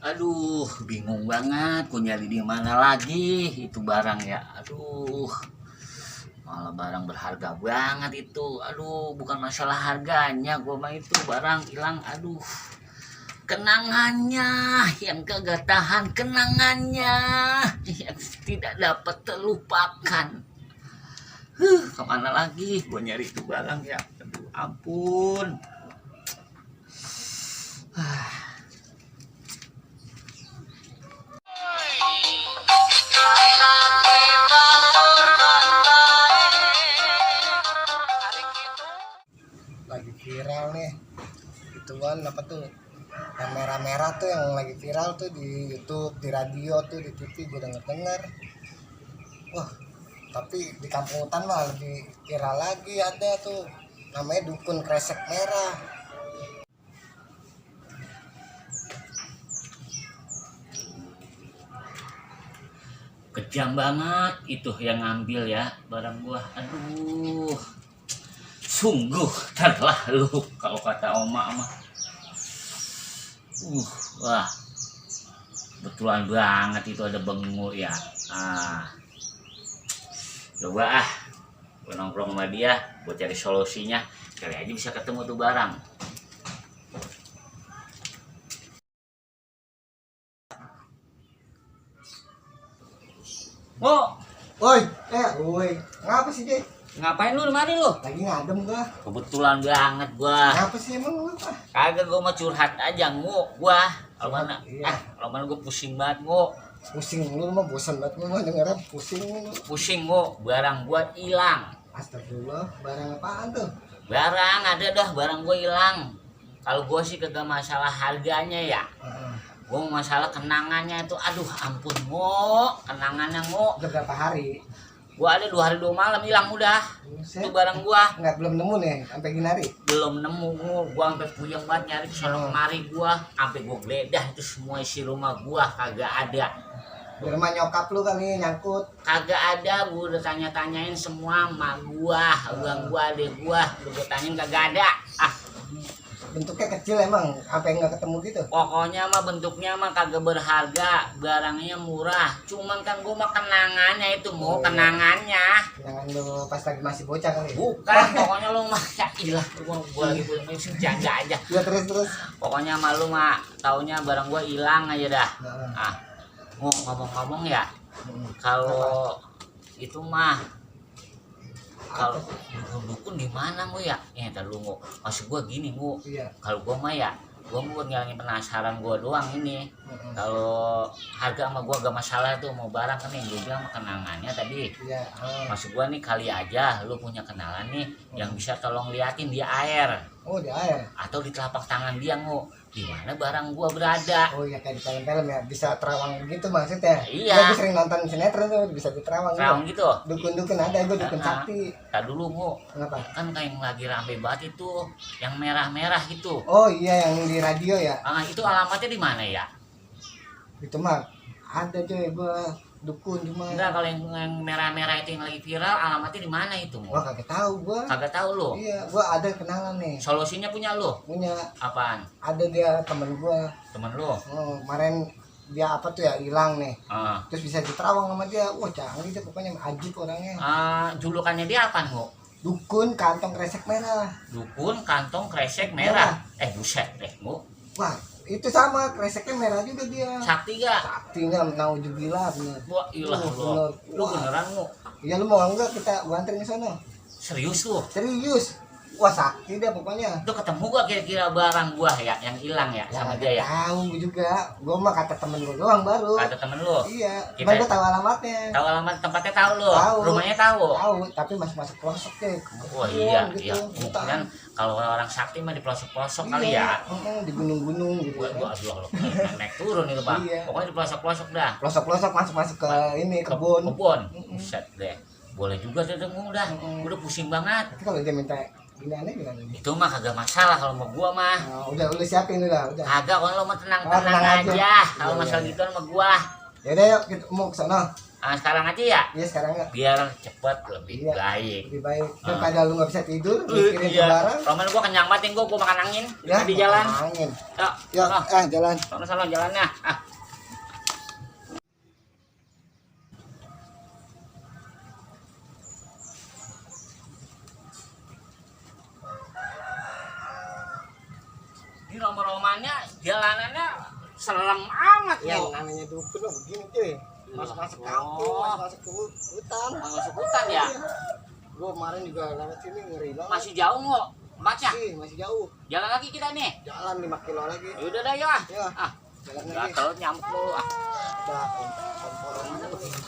Aduh, bingung banget. Ku nyari di mana lagi itu barang ya. Aduh, malah barang berharga banget itu. Aduh, bukan masalah harganya. Gua mah itu barang hilang. Aduh, kenangannya yang kagak tahan. Kenangannya yang tidak dapat terlupakan. Kemana lagi? Gua nyari itu barang ya. Aduh, ampun. Lagi viral nih gituan apa tuh yang merah-merah tuh yang lagi viral tuh di YouTube, di radio tuh, di TV gue denger. Wah, tapi di kampung hutan mah lebih viral lagi, ada tuh namanya dukun kresek merah. Kejam banget itu yang ngambil ya barang gua. Aduh, sungguh terlalu kalau kata oma mah. Wah, betulan banget itu ada bengu ya. Coba gua nongkrong sama dia buat cari solusinya, kali aja bisa ketemu tuh barang. Oh, Woi, woi, ngapa sih Jay? ngapain lu kemari lu? Lagi ngadem gua. Kebetulan banget gua. Ngapa sih emang lu apa? Kagak, gua mah curhat aja gua. Kalau mana? Iya. Kalau mana gua pusing banget Pusing lu mah, bosan banget lu mah dengerin pusing lu. Pusing barang gua hilang. Astagfirullah, barang apaan tuh? Barang ada dah, barang gua hilang. Kalau gua sih kagak masalah harganya ya. Gua masalah kenangannya itu. Aduh, ampun kenangannya Udah berapa hari? Gua ada 2 hari 2 malam hilang udah. Buset. Itu barang gua. Nggak, belum nemu nih sampai gini hari. Belum nemu gua sampai puyeng banget nyari kesana kemari gua, sampai gua geledah itu semua isi rumah gua kagak ada. Di rumah nyokap lu kali nyangkut. Kagak ada, gua udah tanya-tanyain semua emak gua, abang gua, adek gua, udah gua tanyain kagak ada. Bentuknya kecil emang, apa yang nggak ketemu gitu? Pokoknya mah bentuknya mah kagak berharga, barangnya murah. Cuman kan gua mah kenangannya itu kenangannya. Jangan lu pas lagi masih bocah kali. Bukan, pokoknya lu mah ya ilah, gua lagi punya janda aja. Ya terus. Pokoknya mah lu mah taunya barang gua hilang aja dah. Nah. Ngomong-ngomong ya, kalau itu mah kalau dukun di mana ya? Entar lu maksud gua gini Iya. kalau gua mah ya, gua mau ngilangin penasaran gua doang ini. Kalau harga sama gua gak masalah tuh, mau barang kan yang gua bilang kenangannya tadi. Iya. Maksud gua nih kali aja lu punya kenalan nih yang bisa tolong liatin di air Oh, di air. atau di telapak tangan dia di mana barang gua berada. Oh iya, kayak di film-film ya, bisa terawang gitu maksudnya. Iya. Gue sering nonton sinetron tuh, bisa di terawang. Terawang gitu. Dukun-dukun ada, gue dukun sakti. Tak dulu Kenapa? kan kayak yang lagi rame banget itu, yang merah-merah itu. Oh iya, yang di radio ya. Itu alamatnya di mana ya? Itu mah ada coy, gue dukun cuma. Enggak, kalau yang merah-merah itu yang lagi viral, alamatnya di mana itu? Wah, kagak tahu gue. Kagak tahu lo. Iya, gue ada kenalan nih. Solusinya punya lo? Punya. Apaan? Ada dia temen gue. Temen lo? Kemarin dia apa tuh ya, hilang nih. Ah. Terus bisa diterawang sama dia. Wah, canggih deh pokoknya, ajib orangnya. Julukannya dia apaan Dukun kantong kresek merah. Dukun kantong kresek merah. Buset deh Wah, itu sama, kreseknya merah juga dia. Sakti gak? Saktinya nauzubillah bener. Wah ilah lo. Lu beneran Iya, lu mau enggak kita gua anterin ke sana? Serius lu? Serius. Wah, sakti dia pokoknya. Lu ketemu gak kira-kira barang gua ya yang hilang ya sama dia ya? Tahu juga. Gua mah kata temen gua doang baru. Kata temen lu? Iya. Cuma gua tahu alamatnya. Tahu alamat tempatnya, tahu lu? Tahu. Rumahnya tahu? Tahu, tapi masuk pelosok deh. Oh iya, gitu. iya. Kan kalau orang sakti mah di pelosok-pelosok kali ya. Di gunung-gunung gitu. Gua aduh naik turun itu, Bang. Iya. Pokoknya di pelosok-pelosok dah. Pelosok-pelosok masuk ke ini kebun. Buset deh. Boleh juga tuh udah. Udah pusing banget. Tapi kalau dia minta ini aneh gimana nih? Itu mah kagak masalah kalau mau gua mah. Udah lu siapin udah. Kagak, kalau lo mah tenang aja. Kalau masalah gitu sama gua. Ya udah, yuk kita mau ke sana. Sekarang aja ya, Iya sekarang nggak. biar cepet lebih Iya. baik. Lebih baik. Daripada lu nggak bisa tidur, mikirin Iya. barang. Roman gua kenyang banget nih, gua makan angin Ya, di jalan. Angin. Yuk, Ya, sono. jalan. Sono jalannya. Ini romannya jalanannya serem amat Yang kok. namanya dukun mah begini cuy. Masuk-masuk kampung, masuk-masuk ke hutan. Masuk hutan ya? Gua kemarin juga lewat sini ngeri banget. Masih jauh nggak? Baca. Masih jauh. Jalan lagi kita nih. Jalan 5 kilo lagi. Yaudah dah ya. Ya. Ah, Jalan lagi. gatel nyamuk mulu ah. Udah komporan begini.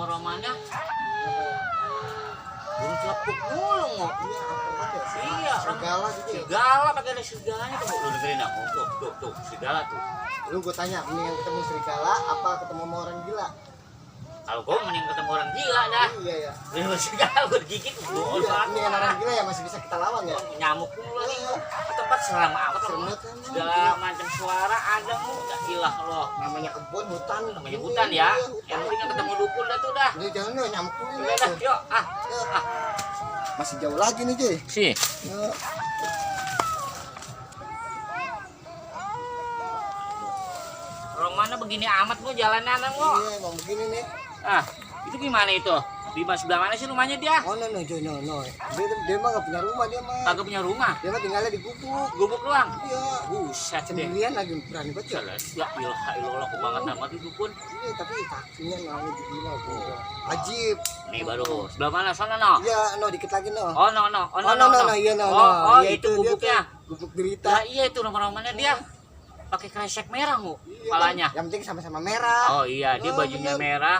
Romannya burung celepuk mulu nggak? Iya, apa banget ya? Iya, Segala gitu ya. Serigala pakai ada serigalanya tuh. Lu dengerin aku. Tuh, serigala tuh. Lu gue tanya, ini yang ketemu serigala apa ketemu sama orang gila? Kalau gua mending ketemu orang gila dah. Iya ya. Lu serigala gua digigit gua Iya, ini yang orang gila ya masih bisa kita lawan ya. nyamuk mulu lagi. Tempat seram amat Serem loh. banget kan. Segala macam suara ada mu. Dah ilah loh. Namanya kebun, hutan. Namanya Ini, hutan ya. iya, hutan. Yang penting ketemu dukun dah tuh dah. Udah jangan lu nyamuk dulu Udah dah, yuk. Masih jauh lagi nih cuy. Sih. Ya. Romana begini amat gua jalanan gua. Iya emang begini nih. Itu gimana itu? Di sebelah mana sih rumahnya dia? Oh no cuy no. Dia mah gak punya rumah dia mah. Kagak punya rumah. Dia mah tinggalnya di gubuk. Gubuk doang. Iya. Buset deh. Sendirian lagi berani banget ya. Jelas. Ya ilah ilah aku banget amat itu dukun. Iya tapi kakinya namanya gila gua. Ajib. Nih baru. Sebelah mana? Sana no. Iya no dikit lagi no. Oh no. Iya no. Oh Iya, itu gubuknya. Gubuk derita. Nah, iya itu rumahnya dia. Pakai kresek merah mu. Iya, Kepalanya. Yang penting sama-sama merah. Oh iya dia Oh, bajunya bener. merah.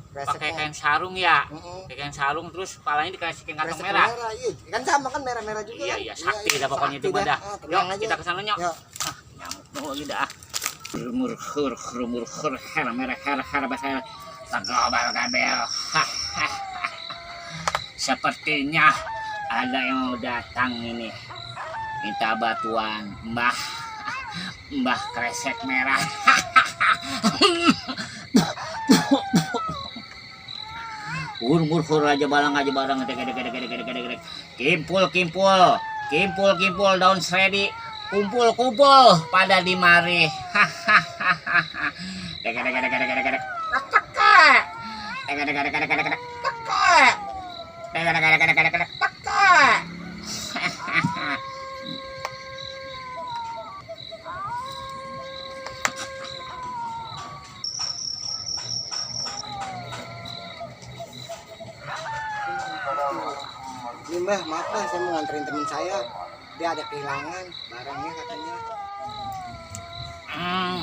Kreseknya. Pakai kain sarung ya. Mm-mm. Pakai kain sarung terus kepalanya dikasih kantong Kresek merah. Iya, kan sama kan merah-merah juga. Iya kan? iya sakti dah pokoknya itu sakti dah. Ah, Yuk tenang aja. kita kesana yuk. Yuk. Nyamuk dulu lagi dah. Rumur her merah her basah sagobal kabel. Sepertinya ada yang mau datang ini. Minta bantuan Mbah kresek merah. Hur aja barang gede. Kimpul daun seredi. Kumpul pada di mari. Ini mbah, maaf mbah, saya mau nganterin teman saya. Dia ada kehilangan barangnya katanya.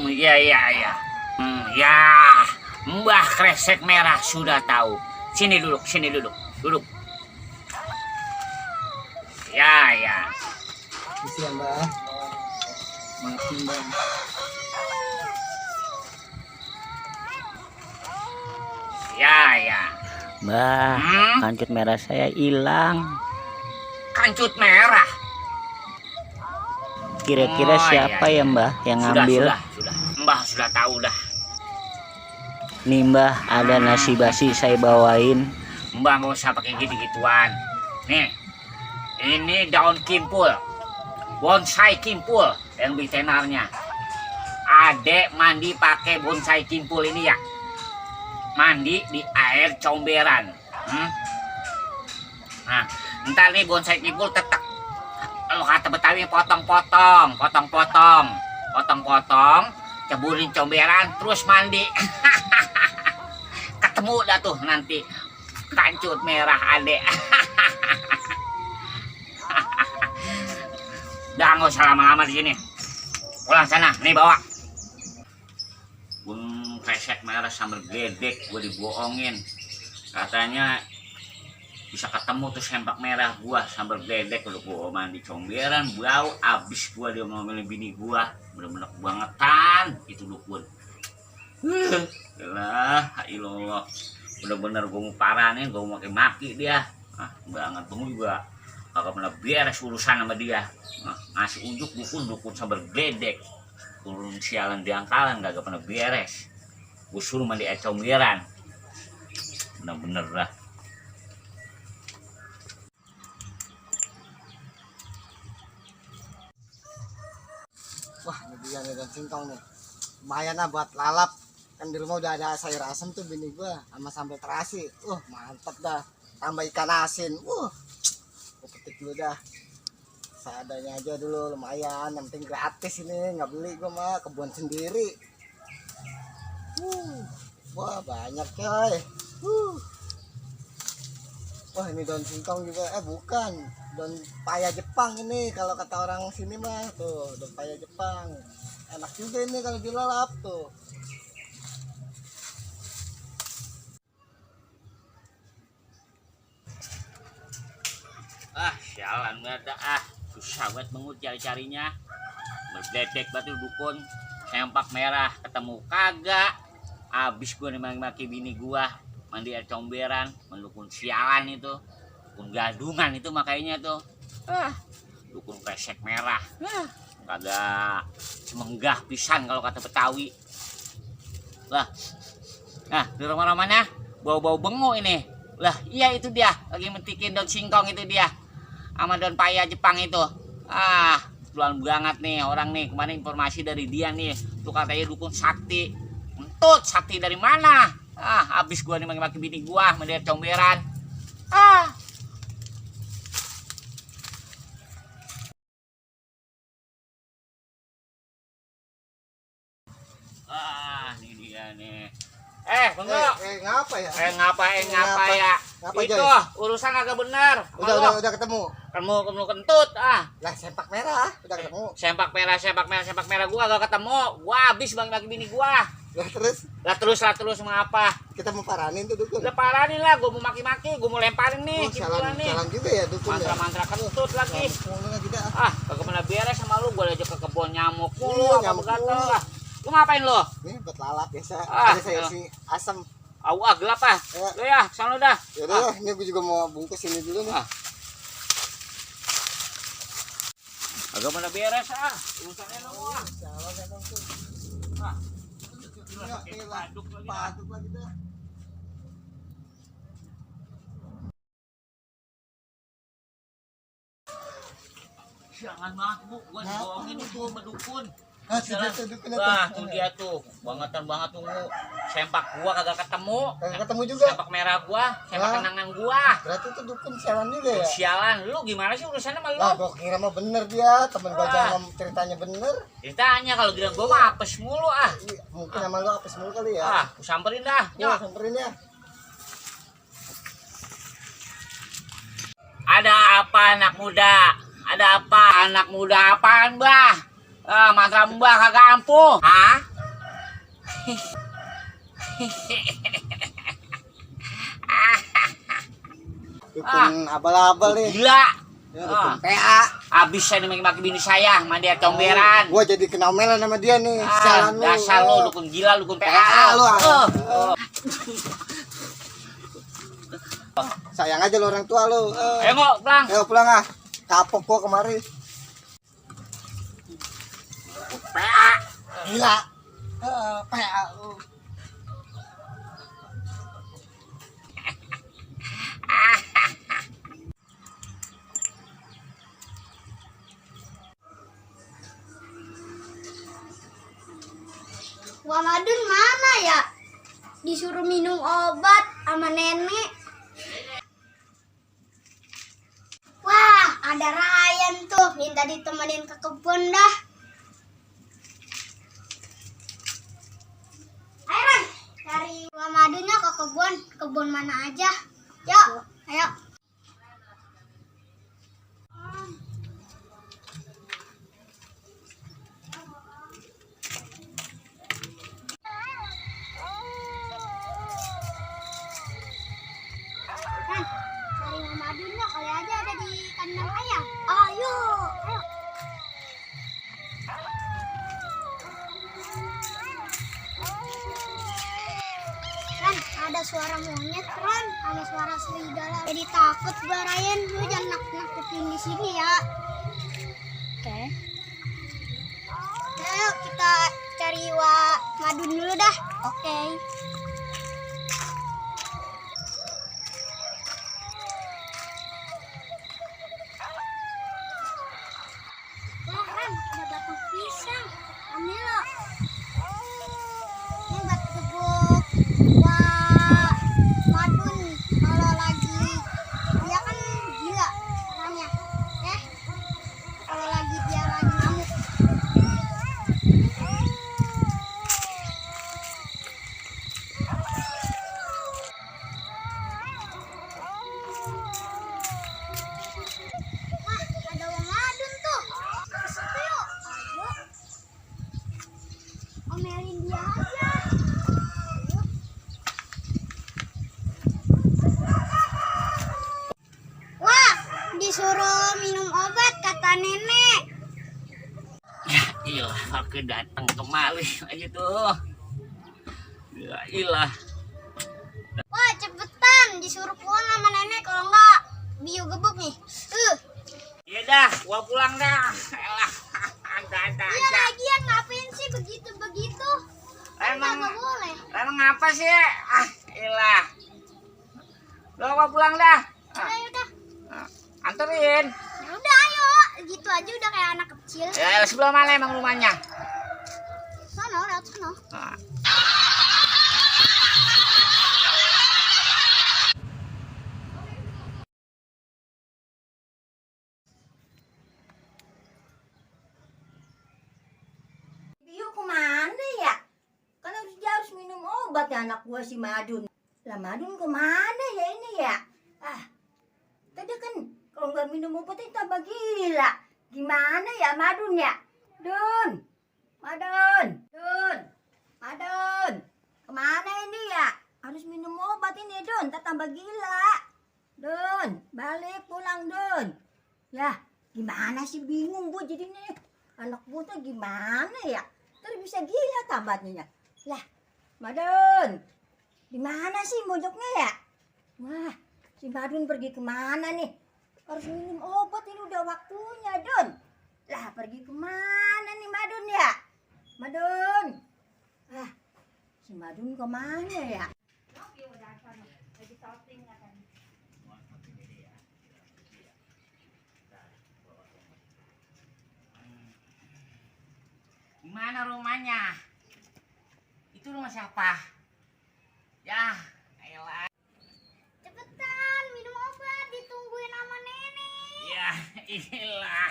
Iya. Ya, Mbah kresek merah sudah tahu. Sini duduk. Ya. Isi ya mbah. Maaf mbah. Ya. Mbah, kancut merah saya hilang. Kancut merah. Kira-kira Oh, siapa iya. ya Mbah yang ngambil? Sudah. Mbah sudah tahu dah. Nih Mbah, ada nasi basi saya bawain. Mbah nggak usah pakai gitu-gituan. Nih, ini daun kimpul, bonsai kimpul yang veterinernya. Adek mandi pakai bonsai kimpul ini ya. Mandi di air comberan. Nah, ntar nih bonsai kimpul tetek. Kalau kata Betawi potong-potong, ceburin comberan, terus mandi. Ketemu dah tuh nanti kancut merah adek. Udah nggak usah lama-lama di sini. Pulang sana, nih bawa. Kresek merah sambal gedek, gue dibohongin. Katanya bisa ketemu tuh sempak merah gua sambal gedek, udah gua mandi comberan, bau abis gua dia mau milih bini gua, bener-bener bangetan itu dukun. Yalah, ilallah, bener-bener gua mau parah nih, gua mau maki dia. Banget tunggu juga kagak pernah beres urusan sama dia. Ngasih unjuk dukun sabar gledek, turun sialan diangkalan kagak pernah beres. Gue suruh mandi air comberan, bener-bener lah. Wah, ini dia nih daun singkong nih. Lumayan lah buat lalap. Kan di rumah udah ada sayur asem tuh bini gua sama sambal terasi. Mantap dah. Tambah ikan asin. Gua petik dulu dah. Seadanya aja dulu, lumayan. Yang penting gratis ini, nggak beli gua mah, kebun sendiri. Wah, banyak coy. Wah, ini daun singkong juga. Bukan. Daun paya Jepang ini kalau kata orang sini mah tuh, daun paya Jepang. Enak juga ini kalau dilalap tuh. Sialan nggak ada susah banget mengut cari-carinya. Berdedek batu dukun, sempak merah ketemu kagak. Abis gue nih maki bini gua mandi air comberan, mendukun sialan itu, dukun gadungan itu makanya tuh. Dukun kresek merah, kagak semenggah pisan kalau kata Betawi. Lah, nah di rumah-rumahnya bau-bau bengok ini. Lah iya itu dia lagi mentikin daun singkong itu dia sama daun paya Jepang itu. Bulan banget nih orang nih, kemarin informasi dari dia nih, tuh katanya dukun sakti. Entut sakti dari mana? Habis gua nih maki-maki bini gua mandi air comberan. Ini dia nih. Bengok. Ngapa ya? Ngapa ya? Ngapa, itu Joy? urusan agak bener. Udah ketemu. Kamu kentut. Lah sempak merah udah ketemu. Sempak merah gua agak ketemu. Gua habis bagi bini gua. Lah terus mengapa? kita mau paranin tuh dukun. Udah paranin lah, gua mau maki-maki, gua mau lemparin nih. Salam juga ya dukun. Mantra-mantra kentut lagi. Kita. Kagak pernah beres sama lu, gua ajak ke kebun nyamuk mulu, Nyamuk gatel mulu. lah. Lu ngapain lo? Ini buat lalap biasa. Ada sayur asam. Gelap Lu ya, sana dah. Yaudah, ini gue juga mau bungkus ini dulu nih. Agak mana beres urusannya lu Salah memang tuh. Paduk lagi dah. Jangan banget bu, gua dibohongin itu sama dukun. Tuh dia tuh, bangetan banget tuh. Sempak gua kagak ketemu. Kagak ketemu juga. Sempak merah gua, sempak kenangan gua. Berarti itu dukun sialan juga ya? Sialan, lu gimana sih urusannya sama lu? Lah, gua kira mah bener dia, temen gua jangan ceritanya bener. Ceritanya kalau bilang gua mah apes mulu Mungkin sama lu apes mulu kali ya. Gua samperin dah. Samperin ya. Ada apa anak muda? Ada apa anak muda apaan, Mbah? Mantra Mbah kagak ampuh. Dukun abal-abal nih. Gila. Dukun PA. Abis saya maki-maki bini saya mandi air comberan. Gua jadi kena omelan sama dia nih. Sialan lu. Dasar lu dukun gila, dukun PA lu. Sayang aja lu orang tua lu. Ayo pulang kapok gua kemari. PA. Gila. PA lu. Wah, Madun mana ya? Disuruh minum obat sama nenek. Wah, ada Ryan tuh, minta ditemenin ke kebun dah. Ayo Ran, cari Wah Madunnya ke kebun mana aja. Yuk, ayo. Cari Mama Adunnya, kali aja ada di kandang ayam. Ayo. Kan ada suara monyet Ron, sama suara serigala. Jadi takut gua Ryan, lu jangan nakut-nakutin di sini ya. Oke. Ayo kita cari Madun dulu dah. Oke. Wah Ran, ada batu pisang. Ambil lo. Ini batu gebuk. Wah, Madun kalau lagi dia kan gila orangnya. Kalau lagi dia lagi ngamuk. Wah, ada Wang Madun tuh. Ke situ yuk. Ayo. Omelin dia aja. Ayo. Wah, disuruh minum obat kata nenek. Ya ilah, pakai datang kemari aja tuh. Ya ilah. Wah, cepetan disuruh pulang sama nenek kalau enggak biu gebuk nih. Ya dah, gua pulang dah. Elah, ada Iya lagian ngapain sih begitu-begitu? Kan Emang nggak boleh. emang apa sih? Ilah. Lo gua pulang dah. Udah. Anterin. Ya udah ayo, gitu aja udah kayak anak kecil. Ya sebelah mana emang rumahnya? Sono, lewat sono. Nah. Bio kemana ya? Kan dia harus minum obat ya anak gua si Madun. Lah Madun kemana ya ini ya? Tadi kan kalau nggak minum obatnya tambah gila. Gimana ya Madun ya? Dun, Madun. Kemana ini ya? Harus minum obat ini Dun, tak tambah gila. Dun, balik pulang Dun. Ya, gimana sih bingung gua jadi nih. Anak gua tuh gimana ya? Terus bisa gila tamatnya. Lah, Madun. Di mana sih mojoknya ya? Wah, si Madun pergi kemana nih? Harus minum obat ini udah waktunya, Dun. Lah, pergi kemana nih Madun ya? Madun. Si Madun kemana ya? Gimana rumahnya? Itu rumah siapa? Ya, ayolah. Cepetan minum obat ditungguin sama nenek. Ya, iyalah.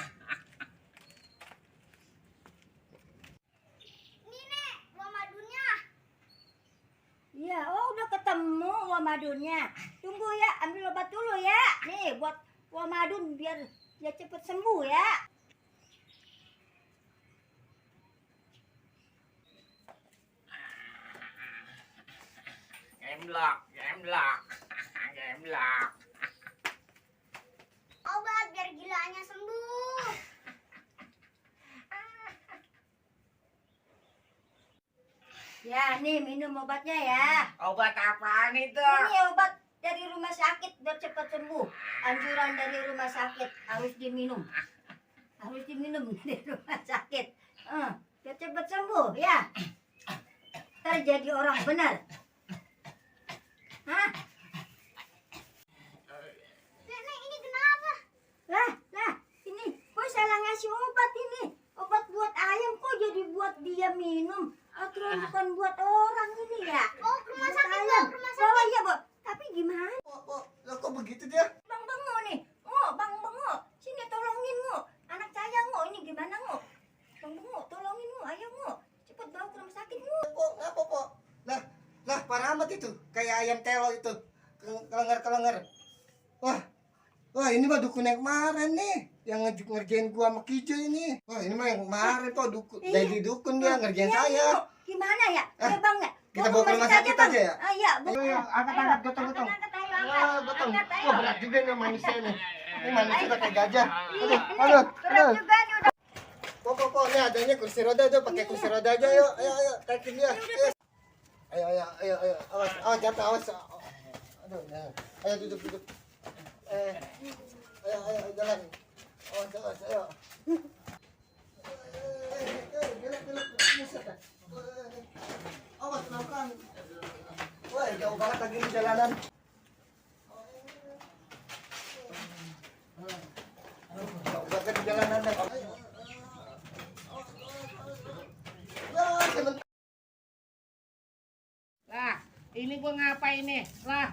Ini nek, Wang Madunnya. Iya, udah ketemu Wamadunnya. Tunggu ya, ambil obat dulu ya. Nih, buat Wamadun biar dia cepet sembuh ya. Gemblok. Obat biar gilanya sembuh. Ya, nih minum obatnya ya. Obat apaan itu? Ini obat dari rumah sakit biar cepat sembuh. Anjuran dari rumah sakit harus diminum. Harus diminum di rumah sakit. Biar cepat sembuh ya. Ntar jadi orang benar. Hah? Nenek ini kenapa? Lah, ini gue salah ngasih obat ini. Obat buat ayam kok jadi buat dia minum. Aturan bukan buat orang ini ya. Oh, ke rumah Buat sakit, ayam. Bo, ke rumah Bawa ya, Bo. Tapi gimana? Kok begitu dia? Bang Bengo nih. Bang Bengo. Sini tolongin, Ngo. Anak saya, Ngo. Ini gimana, Ngo? Bang Bengo, tolongin, Ngo. Ayo, Ngo. Cepet bawa ke rumah sakit, Ngo. Ngapa, Pok? Lah, parah amat itu. Kayak ayam telo itu. Kelenger. Wah, ini mah dukun yang kemarin nih. Yang ngerjain gua sama Kijo ini. Wah, ini mah yang kemarin, Pok. Jadi dukun dia ngerjain Iya, saya. Ngo. Gimana ya? Ya, Bang, ya. Kita bawa ke rumah sakit Bang. aja ya? Iya, Ayo, angkat, gotong. Angkat, ayo, Wah, angkat. gotong. Angkat, ayo. Wah, berat juga nih manusia nih. Ini manusia udah kayak gajah. Iya, Aduh. berat juga nih udah. Pok, ini adanya kursi roda tuh, pakai kursi roda aja yuk. Ayo, taikin dia. Ayo, awas jatuh, awas. Aduh, ayo duduk. Ayo jalan. Awas, ayo. Gelap. Awas pelan-pelan. Wah, jauh banget lagi di jalanan. Jauh banget di jalanan. Lah, ini gua ngapain nih? Lah.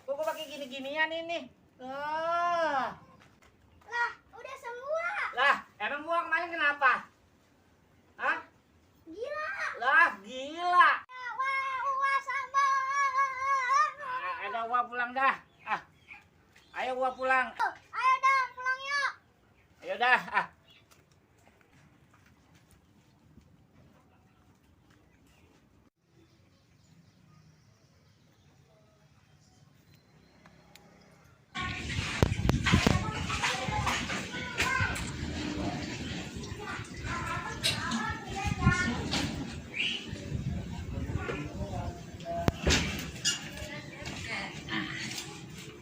Gua pakai gini-ginian ini. Lah, Udah semua. emang gua kemarin kenapa? Hah? Gila. Lah, gila. Wah, sama. Ada gua pulang dah. Ayo gua pulang. Ayo dah pulang yuk. Ayo dah.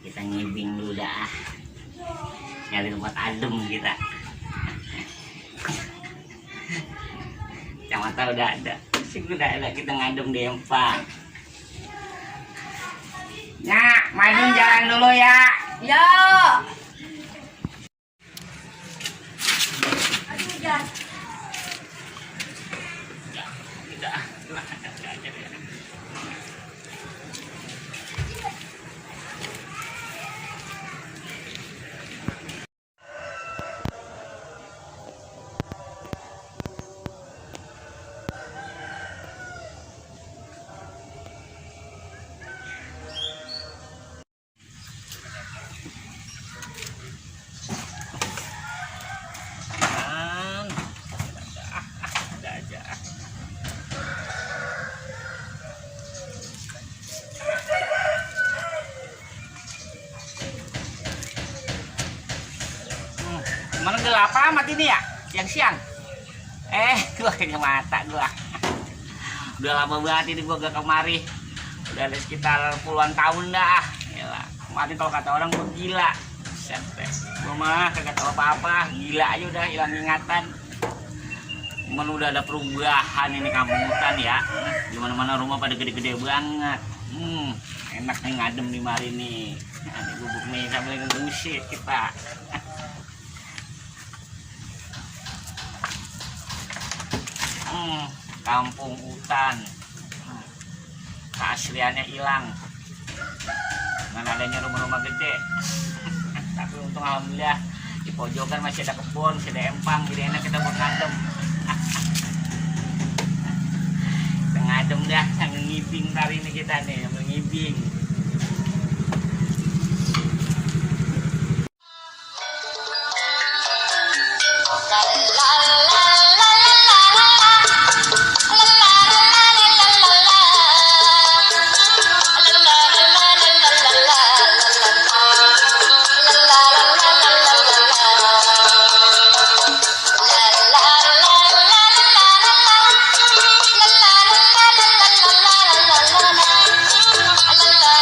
Kita ngibing dulu dah. Nyari tempat adem kita. Kacamata udah ada. Sip udah ada, kita ngadem di empang. Nyak, Madun jalan dulu ya. Yo. Aduh, Jan. Ada aja. Mana gelap amat ini ya? Siang-siang. Gua kacamata gua. Udah lama banget ini gua gak kemari. Udah ada sekitar puluhan tahun dah. Yalah. Kemarin kalau kata orang gua gila. Set, gua mah kagak tahu apa-apa. Gila aja udah hilang ingatan. Cuman udah ada perubahan ini kampung hutan ya. Dimana-mana rumah pada gede-gede banget. Enak nih ngadem di mari nih. Ada bubuk nih sambil ngemusik kita. Kampung hutan. Keasliannya hilang dengan adanya rumah-rumah gede. Tapi untung alhamdulillah di pojokan masih ada kebun, masih ada empang, jadi enak kita buat ngadem. Kita ngadem dah sambil ngibing hari ini kita nih, sambil ngibing. La la la la la la la la la la la la la la la la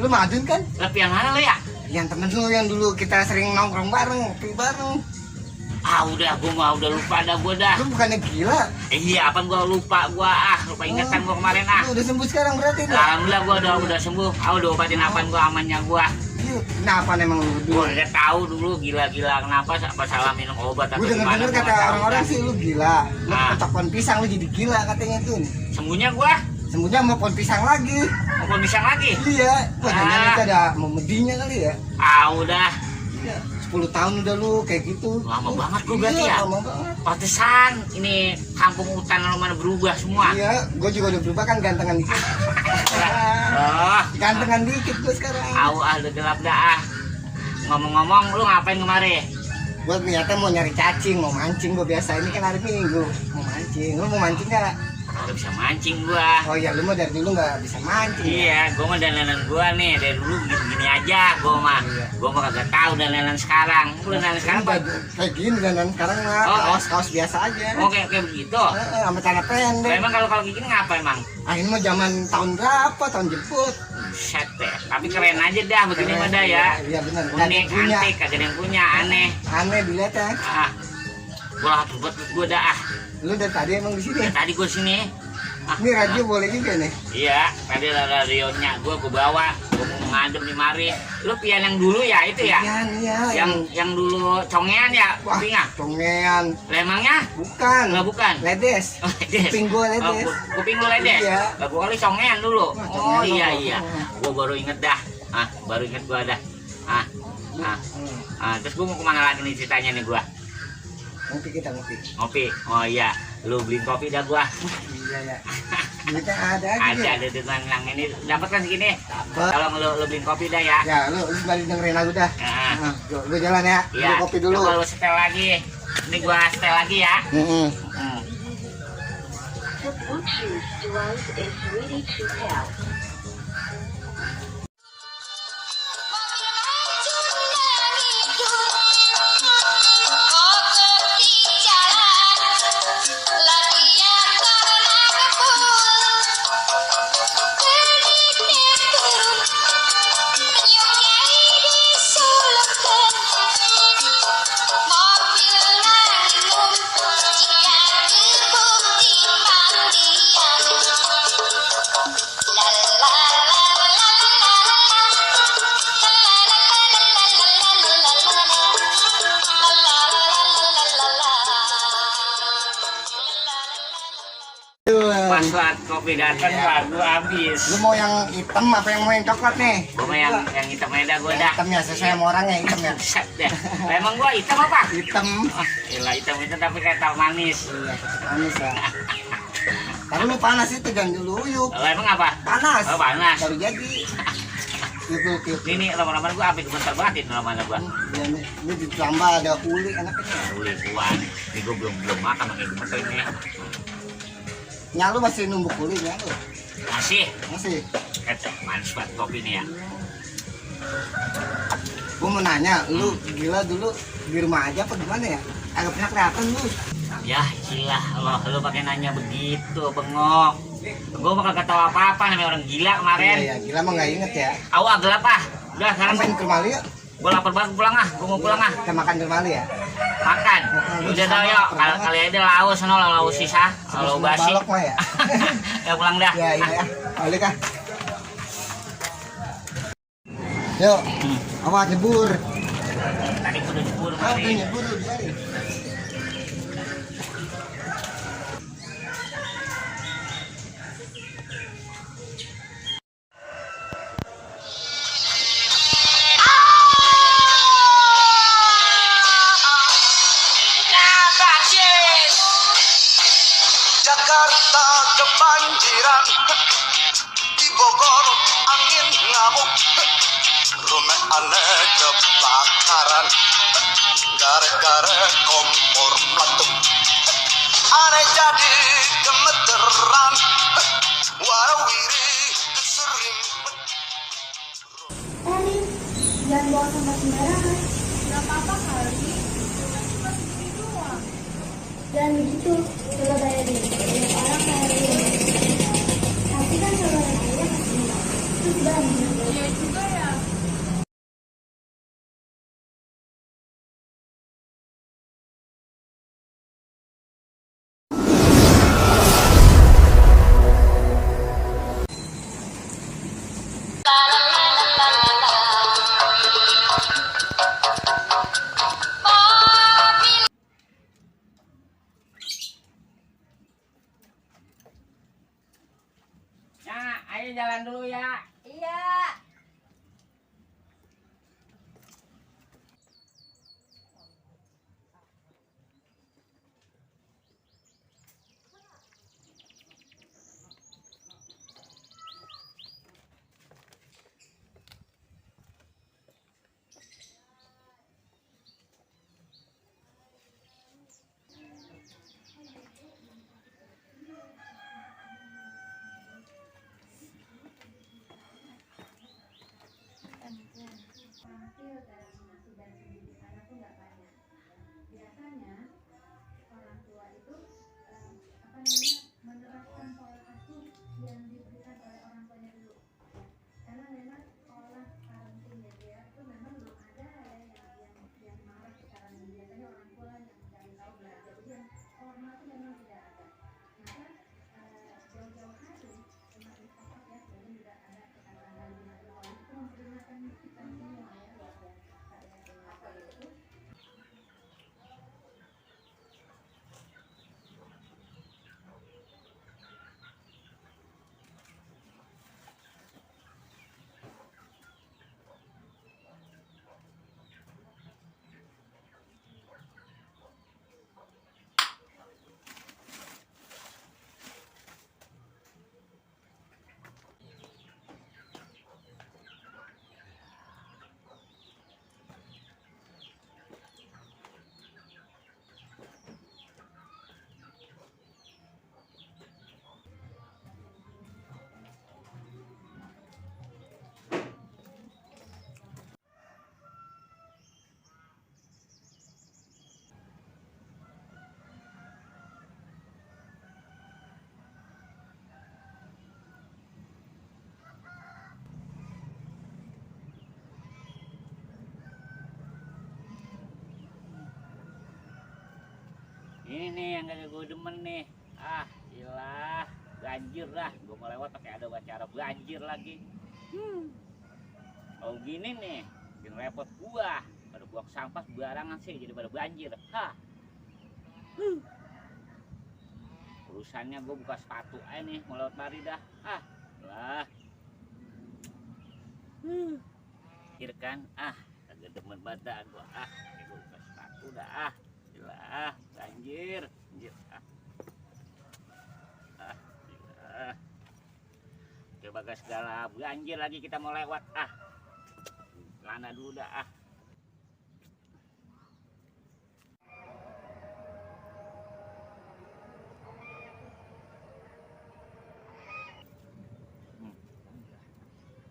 Lu Madun kan? Tapi yang mana lu ya? Yang temen lu yang dulu kita sering nongkrong bareng, ngopi bareng. Ah udah, gua mah udah lupa dah gua dah. Lu bukannya gila? Iya, apa gua lupa lupa ingatan gua kemarin ah. Lu udah sembuh sekarang berarti dah? Alhamdulillah gua udah sembuh. Udah obatin apaan gua amannya gua. Iya, kenapa emang lu Gua berdua? udah tahu dulu gila-gila kenapa apa salah minum obat atau Gue denger-denger gua kata nggak tahu orang-orang dah. sih lu gila. Lu Ah. ketok pohon pisang lu jadi gila katanya tuh. Sembuhnya gua Sembuhnya mau pohon pisang lagi. mau pisang lagi. Iya, gua nanya Ah. itu ada memedinya kali ya. Udah. Iya, 10 tahun udah lu kayak gitu. Lama banget gua berarti Iya, ya. lama banget. Pantesan ini kampung hutan lu mana berubah semua. Iya, gue juga udah berubah kan gantengan dikit. Oh, Gantengan dikit gue sekarang. udah gelap dah. Ngomong-ngomong, lu ngapain kemarin? Gue ternyata mau nyari cacing, mau mancing gue biasa. Ini kan hari Minggu, mau mancing. Lu mau mancing gak? Gak bisa mancing gua. Oh iya, lu mah dari dulu gak bisa mancing. Ya? Iya, gua mah dandanan gua nih dari dulu gini-gini aja. Gua mah kagak tahu dandanan sekarang. Lu dandanan sekarang apa? Kayak gini dan sekarang mah Oh. kaos-kaos biasa aja. Oh kayak begitu. Sama celana pendek. Emang kalau gini ngapa emang? Ah ini mah zaman tahun berapa? Tahun jemput. Buset deh. Tapi keren aja dah begini mah dah ya. Iya benar. Unik, antik, kagak ada yang punya, aneh. Aneh dilihat ya. Gua lapar buat gua dah. Lu dari tadi emang di sini. Tadi gua sini. Ini radio boleh juga nih. Iya, tadi ada radionya gua bawa, gua mau ngadem di mari. Lu pian yang dulu ya itu ya? Iya. Yang dulu congean ya, Wah, kupingnya. congean. Lemangnya? Bukan. Enggak bukan. Ledes. Oh, ledes. Kuping gua ledes. Kuping gua ledes. Iya. Lah gua kali congean dulu. Wah, Oh congean iya lu. iya. Gua baru inget dah. Baru inget gua dah. Terus gua mau kemana lagi nih ceritanya nih gua? Ngopi kita ngopi. Ngopi. Oh iya, lu beliin kopi dah gua. Iya ya. Duitnya ada aja. Ada dengan yang ini dapat kan segini. Dapat. Kalau lu beliin kopi dah ya. Ya, lu balik dengerin lagu dah. Nah. Lu jalan ya. Iya. Lu kopi dulu. Coba lu setel lagi. Ini gua setel lagi ya. Heeh. The Bluetooth device is ready to pair. Pas saat kopi datang lagu habis. Lu mau yang hitam apa yang mau yang coklat nih? Gua mah yang hitam aja gua dah. Hitamnya sesuai sama orangnya hitam ya. Set deh. Lah, emang gua hitam apa? Hitam. Gila hitam itu tapi kayak tau manis. Iya, manis ya. Tapi lu panas itu jangan dulu uyuk. Lah emang apa? Panas. Oh panas. Baru jadi. Itu. Ini lama-lama gua apik bentar banget ini lama-lama gua. Ya, nih. Ini ditambah ada uli enaknya. Boleh kuat. Ini gua belum makan pakai gemeter ini. Nyalu masih numbuk uli ya lu. Masih. Masih. Manis banget kopi ini ya. Gua mau nanya, lu gila dulu di rumah aja apa gimana ya? Agak pernah kelihatan lu. Ya gila lu pakai nanya begitu bengok. Gua bakal kagak tahu apa-apa namanya orang gila kemarin. Iya, gila mah nggak inget ya. Awak gelap ah. Udah sekarang Main ke rumah lu yuk. gua lapar banget pulang ah. Gua mau pulang ah. Kita makan di rumah lu ya. Makan. Udah dah yuk. Kali aja laus sono laus sisa. Laus Sama basi. balok mah ya. Ya pulang dah. Ya, iya ya. Balik ah. Yuk. Awas nyebur. Tadi gua udah jebur Udah kali. nyebur lu biarin. Jakarta kebanjiran, di Bogor angin ngamuk, rumah aneh kebakaran, gara-gara kompor meletup, aneh jadi gemeteran, warawiri keserimpet. Erin, jangan bawa sampah sembarangan. Gak apa-apa kali, cuma segini doang. Jangan begitu, coba bayangin, banyak orang kayak Rin. Tapi kan kalau saya kasih, terus banyak. Iya juga Ade jalan dulu ya. Iya. Profil dalam mengasuh dan mendidik anak tuh nggak banyak. Biasanya orang tua itu menerapkan pola asuh yang diberikan oleh orang tuanya dulu. Karena memang pola parenting ya itu memang belum ada ya yang marah sekarang ini. Biasanya orang tua yang mencari tahu belajar. Jadi yang formal itu memang tidak ada. Maka jauh-jauh hari semakin kokoh ya. Jadi juga ada kekayaan lima tahun itu memperingatkan kita semua ya bahwa apa itu. Ini nih yang kagak gue demen nih. Ah, ilah, banjir dah. Gue mau lewat pakai ada acara banjir lagi. Kalau gini nih, bikin repot gua. Pada buang sampah sembarangan sih jadi pada banjir. Hah. Urusannya gue buka sepatu aja nih mau lewat mari dah. Ah, lah. Kira kan? Ah, kagak demen badan gua. Ah, gue buka sepatu dah. Ah. Gila, banjir, banjir. Gila. Coba gas segala banjir lagi kita mau lewat. Ah, lana dulu dah. Ah.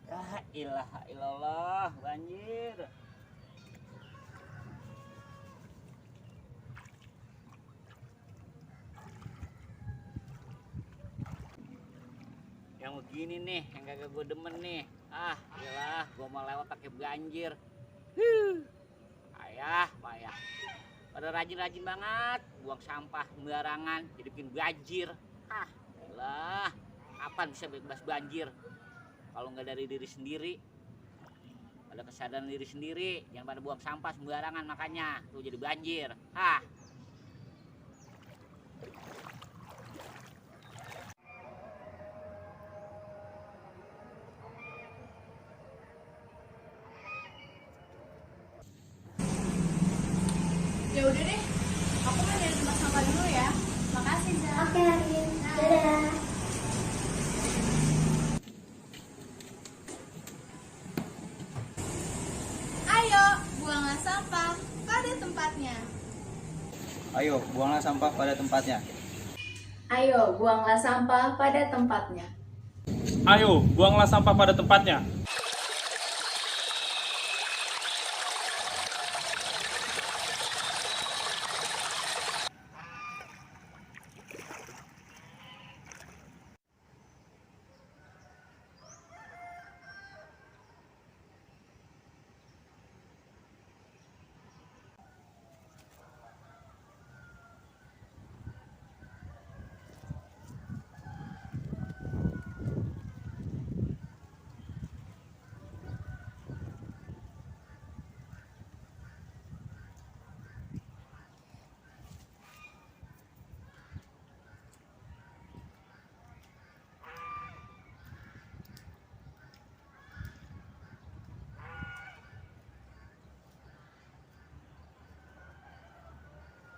La ilaha illallah, banjir. Yang begini nih, yang kagak gue demen nih. Ah, iyalah, gue mau lewat pakai banjir. Ayah, payah. Pada rajin-rajin banget, buang sampah sembarangan, jadi bikin banjir. Ah, iyalah, kapan bisa bebas banjir? Kalau nggak dari diri sendiri, ada kesadaran diri sendiri, jangan pada buang sampah sembarangan makanya tuh jadi banjir. Ah. Ya udah deh, aku mau nyari tempat sampah dulu ya. Makasih, Zah. Oke, Arin. Dadah. Ayo, buanglah sampah pada tempatnya. Ayo, buanglah sampah pada tempatnya. Ayo, buanglah sampah pada tempatnya. Ayo, buanglah sampah pada tempatnya.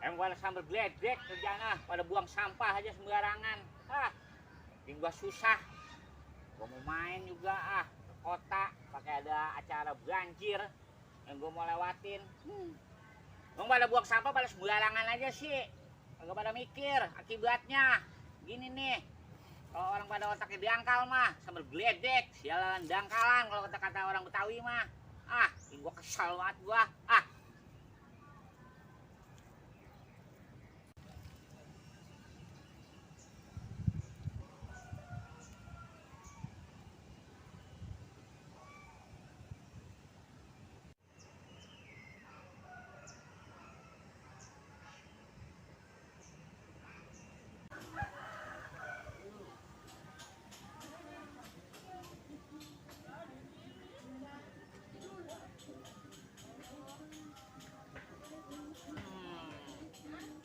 pada sambil gledek kerjana, pada buang sampah aja sembarangan. Bikin gua susah. Gua mau main juga ke kota, pakai ada acara banjir yang gua mau lewatin. Bang pada buang sampah pada sembarangan aja sih. Kagak pada mikir akibatnya. Gini nih. Kalau orang pada otaknya dangkal mah, sambil gledek, sialan dangkalan kalau kata-kata orang Betawi mah. Ini gua kesal banget gua.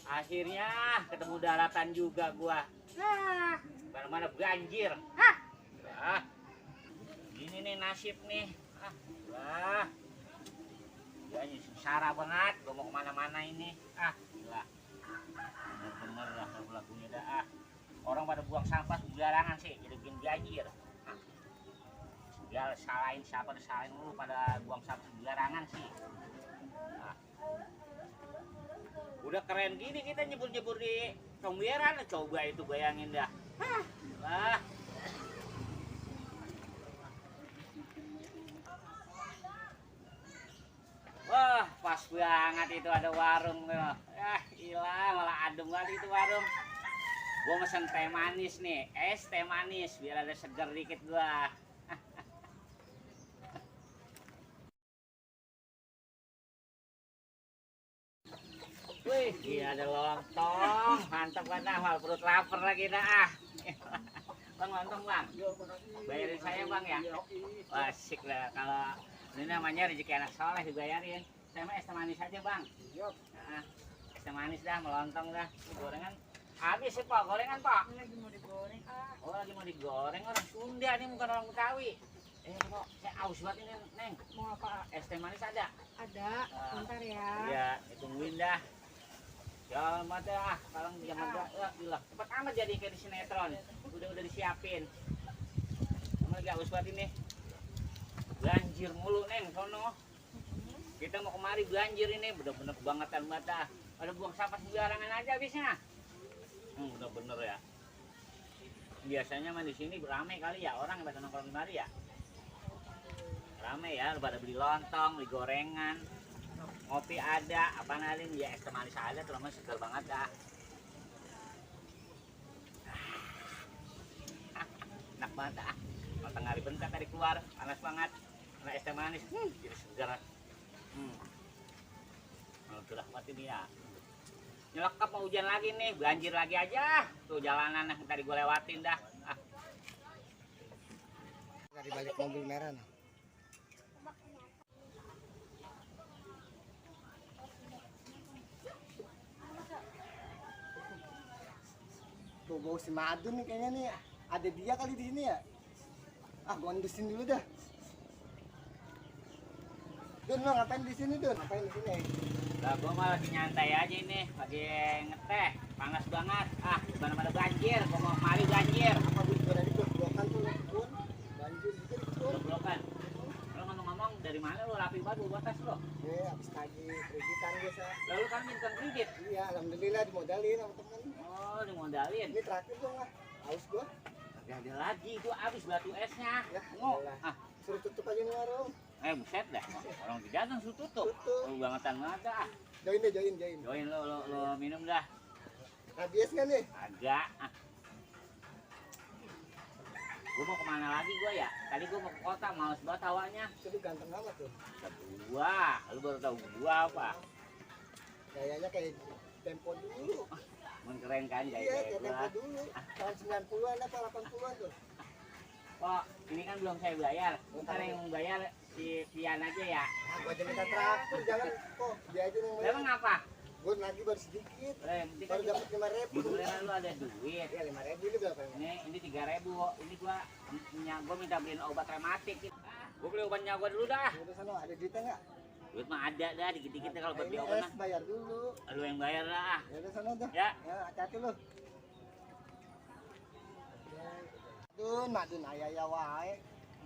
Akhirnya ketemu daratan juga gua. Mana-mana banjir. Gini nih nasib nih. Ya ini sengsara banget. Gua mau kemana-mana ini. Gila. Bener-bener lah lagunya dah. Orang pada buang sampah sembarangan sih, jadi bikin banjir. Ya salahin siapa, disalahin lu pada buang sampah sembarangan sih. Udah keren gini kita nyebur-nyebur di comberan, coba itu bayangin dah. Wah, pas banget itu ada warung tuh. Hilang malah adem banget itu warung. Gua mesen teh manis nih, es teh manis biar ada seger dikit gua. Wih, iya ada lontong, mantap banget, mal perut lapar lagi dah. Bang, lontong bang, bayarin saya bang ya. Wah, asik lah kalau ini namanya rezeki anak soleh dibayarin. Saya mah es teh manis aja bang. Es teh manis dah, melontong dah. Gorengan habis sih pak, gorengan pak. Lagi mau digoreng. Oh lagi mau digoreng, orang Sunda nih bukan orang Betawi. Kok saya aus banget ini neng. Mau apa? Es teh manis ada? Ada, bentar ya. Iya, ditungguin dah. Ya mata kalau jangan ya gila. Cepat amat jadi kayak di sinetron. Udah disiapin. Kamu lagi aus banget ini. Banjir mulu neng sono. Kita mau kemari banjir ini bener-bener kebangetan banget. Ada buang sampah sembarangan aja habisnya. Bener-bener ya. Biasanya mah di sini beramai kali ya orang pada nongkrong di mari ya. Rame ya, pada beli lontong, beli gorengan. Ngopi ada, apa nalin ya es teh manis ada, terus seger banget dah. Enak banget dah. Nonton hari bentar tadi keluar, panas banget. Karena es teh manis, jadi seger. Sudah mati nih ya. Nyelekap mau hujan lagi nih, banjir lagi aja. Tuh jalanan yang tadi gue lewatin dah. Dari balik mobil merah nih. Bau si Madun nih kayaknya nih. Ada dia kali di sini ya. Gua ngedusin dulu dah. Dun, lo ngapain di sini, Dun? Ngapain di sini? Lah gua mah lagi nyantai aja ini, lagi ngeteh, panas banget. Mana-mana banjir, gua mau kemari banjir. Apa gue juga dari blokan tuh, Dun? Banjir juga di Dun. Blokan. Lo ngomong-ngomong dari mana lo rapi banget bawa tas lo? Habis tagi kreditan biasa. Lalu kan minta kredit. Iya, alhamdulillah dimodalin sama temen. Oh, dimodalin. Ini terakhir dong lah. Haus gua. Gak ada lagi, itu habis batu esnya. Ya, Ngo. suruh tutup aja nih warung. Buset dah. Orang di dalam suruh tutup. Lu bangetan banget dah. Join deh, join. Join lo minum dah. Rabies nggak nih? Agak. Gue mau kemana lagi gue ya? Tadi gue mau ke kota, males banget hawanya. Itu ganteng amat tuh. Wah, lu baru tahu gua apa? Gayanya kayak Tempo dulu. Keren kan Iya, gaya kayak Tempo gua. dulu. Tahun 90-an apa 80-an tuh. Oh, ini kan belum saya bayar. Ntar yang bayar si Pian aja ya. Gua aja minta traktir, jangan kok. Dia aja yang Emang apa? Gue lagi baru sedikit. Penting Baru kan dapat 5.000. di bulan lu ada duit. Ya 5.000 ini berapa? Ini 3.000. Ini gua minta beliin obat rematik. Gua beli obatnya gua dulu dah. Udah sana ada duitnya nggak? Duit mah ada dah, dikit-dikit kalau buat beli obat mah. bayar dulu. Lu yang bayar lah. Ya udah sana dah. Ya. Ya, hati-hati lu. Dun, mak dun ayah wae.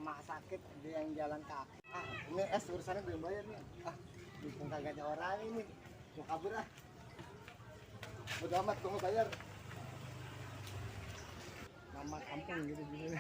Emak sakit dia yang jalan kaki. Ah, ini urusannya belum bayar nih. Ah, bikin kagak ada orang ini. Mau kabur ah. Udah amat tunggu bayar. Nama kampung gitu gini.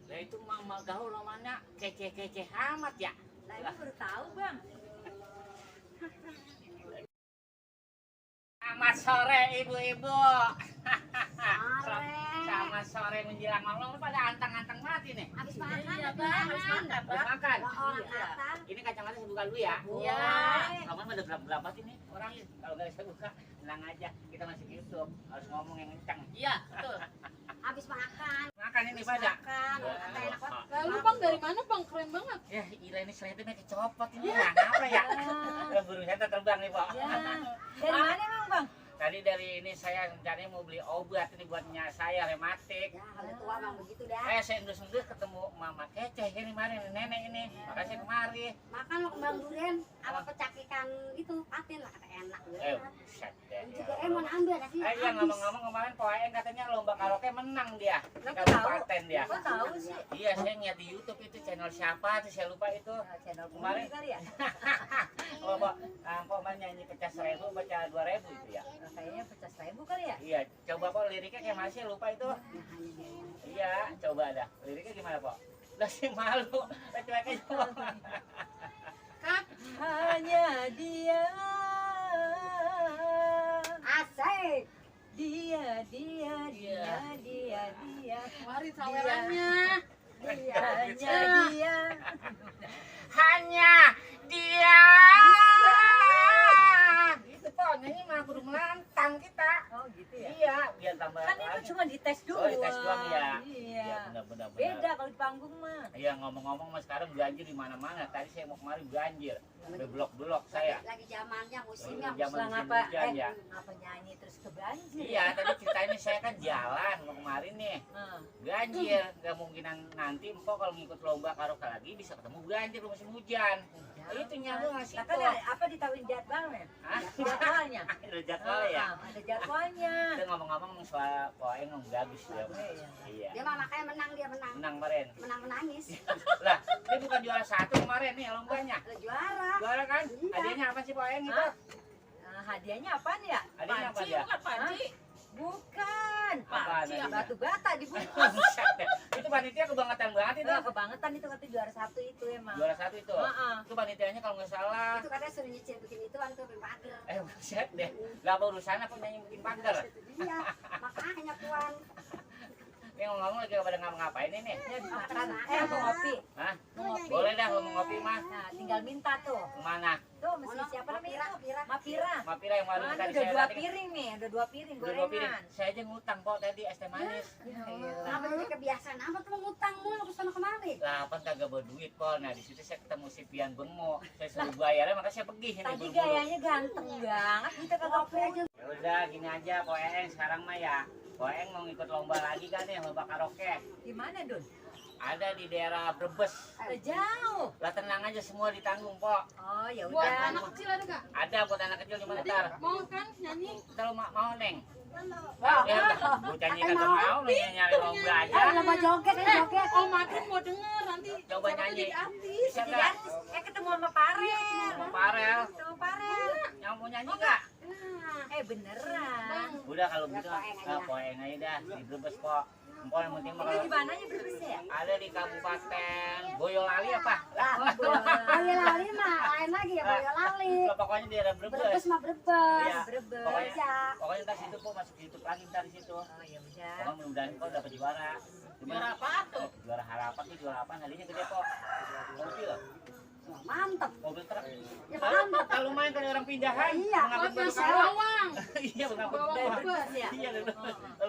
Lah itu mama gaul namanya kece-kece amat ya. Lah ini baru tahu bang. Selamat sore ibu-ibu. Sore. Selamat sore menjelang malam pada antang-antang mati nih. Habis makan ya bang. Habis makan Habis makan. orang kata. Ini kacamata saya buka dulu ya. Iya. Kamu ada berapa sih nih orangnya? Kalau nggak saya buka, tenang aja. Kita masih di YouTube, harus ngomong yang kencang. Iya, betul. Habis makan. Makan ini pada. Makan. Kata enak banget. Lalu bang dari mana bang? Keren banget. Ya, gila ini seletnya kecopot ini. Kenapa ya? Burung saya terbang nih, Pak. Ya. Dari mana emang bang? Tadi dari ini saya rencananya mau beli obat ini buat nyak saya rematik. Ya kalau tua bang begitu dah. Saya endus-endus ketemu Mama Kece ini kemarin nenek ini. Makasih kemari. Makan lo kembang durian apa pecakikan itu patin lah kata enak. Buset deh. Ini juga mau ambil nasi. Iya ngomong-ngomong kemarin Pak Aeng katanya lomba karaoke menang dia. Di Kenapa kabupaten dia. Kok tahu sih? Iya saya ngeliat di YouTube itu channel siapa tuh saya lupa itu. Channel Kemarin. kemarin kali ya? Oh, Pak, Kok main nyanyi pecah 1.000 baca 2.000 itu ya? Kayaknya pecah 1.000 kali ya? Iya, coba Pak liriknya kayak masih lupa itu. Iya, coba dah. Liriknya gimana Pak? Udah sih malu, cuek aja Pak. Hanya dia. Asik. Dia. Mari sawerannya. Dia. Hanya dia. Gitu Pak, nyanyi mah kudu melantang kita. Oh gitu ya? Iya, biar tambah. Kan itu cuma dites dulu. Oh, dites doang ya. Iya. Benar. Beda kalau di panggung mah. Iya, ngomong-ngomong mas sekarang banjir di mana-mana. Tadi saya mau kemari banjir. Di blok-blok saya. Lagi zamannya musimnya. Zaman Selang musim apa? hujan, ya. Apa nyanyi terus ke banjir? Iya, tadi ceritanya saya kan jalan mau kemarin nih. Banjir, nggak mungkinan nanti empok kalau ngikut lomba karaoke lagi bisa ketemu banjir musim hujan. Itu nyambung ngasih Nah, kan apa ditawarin jadwalnya? Hah? Jadwalnya. Ada jadwal ya. Ada jadwalnya. Kita ngomong-ngomong soal poeng bagus ya. Iya. Dia mah makanya menang dia menang. Menang kemarin. Menang menangis. Lah, dia bukan juara 1 kemarin nih lombanya. Ada juara. Juara kan? Iya. Hadiahnya apa sih poeng itu? Hadiahnya apaan ya? Hadiahnya apa Panci dia? bukan panci. Bukan. Apaan Panci, hadiahnya? Batu bata dibungkus. Buset deh. Itu panitia kebangetan banget itu. Kebangetan itu kata juara 1 itu emang. Juara 1 itu. Heeh. Itu panitianya kalau nggak salah. Itu katanya suruh nyicil bikin itu kan tuh pager. Buset deh. Lah apa urusannya kok nyanyi bikin pagar? Iya, makanya tuan. Ini ngomong lagi pada ngapain ini? Makan. Mau ngopi. Hah? Mau ngopi. Boleh dah kalau mau ngopi mah. Nah, tinggal minta tuh. Kemana? Tuh mesti siapa namanya itu? Mapira. Mapira yang warung tadi Udah saya 2 tadi. piring nih, udah 2 piring Udah 2 piring. gorengan. Saya aja ngutang kok tadi es teh manis. Kenapa jadi kebiasaan amat tuh ngutang mulu ke sana kemari? Lah apa kagak berduit Pol. Nah di situ saya ketemu si Pian Bemo. Saya suruh bayarnya makanya saya pergi ini Tadi buru-buru. gayanya ganteng banget, kita kagak punya. Ya udah gini aja Ko Eng sekarang mah ya. Ko Eng mau ngikut lomba lagi kan nih lomba karaoke. Di mana, Dun? Ada di daerah Brebes. Jauh. Lah tenang aja semua ditanggung Pok. Oh, ya Buat udah. anak kecil ada gak? Ada buat anak kecil cuma ntar. Mau kan nyanyi? Ntar lu mau Neng. Wah, Ya udah, bocahnya kagak mau nih nyari lomba aja. lomba joget, joget. Om Madrin mau denger nanti. Coba siapa nyanyi. jadi artis. Bisa Jadi nggak? artis. Ketemu sama Farel. Mau Farel. Ketemu Farel. Yang mau nyanyi nggak? Beneran. Udah kalau gitu, Ko Eng aja dah di Brebes Pok. Empok yang penting mah Ini kalau di mananya Brebes ya? ada di Kabupaten Boyolali apa? Boyolali mah lain lagi ya, Boyolali. Lah, pokoknya di daerah Brebes. Brebes mah Brebes. Iya. Brebes. Pokoknya ntar situ Pok masuk YouTube lagi ntar di situ. Oh, ya udah. Pokoknya mudah-mudahan Pok dapat juara. Juara apa tuh? Juara harapan tuh juara apa? Hadiahnya gede Pok. Mobil. Mantep. Mobil truk. Ya mantep. Kalau main kan orang pindahan. Iya. Mengangkut Buat baru nasi bawang. Iya, mengangkut Bawa bawang. bebas ya. Iya,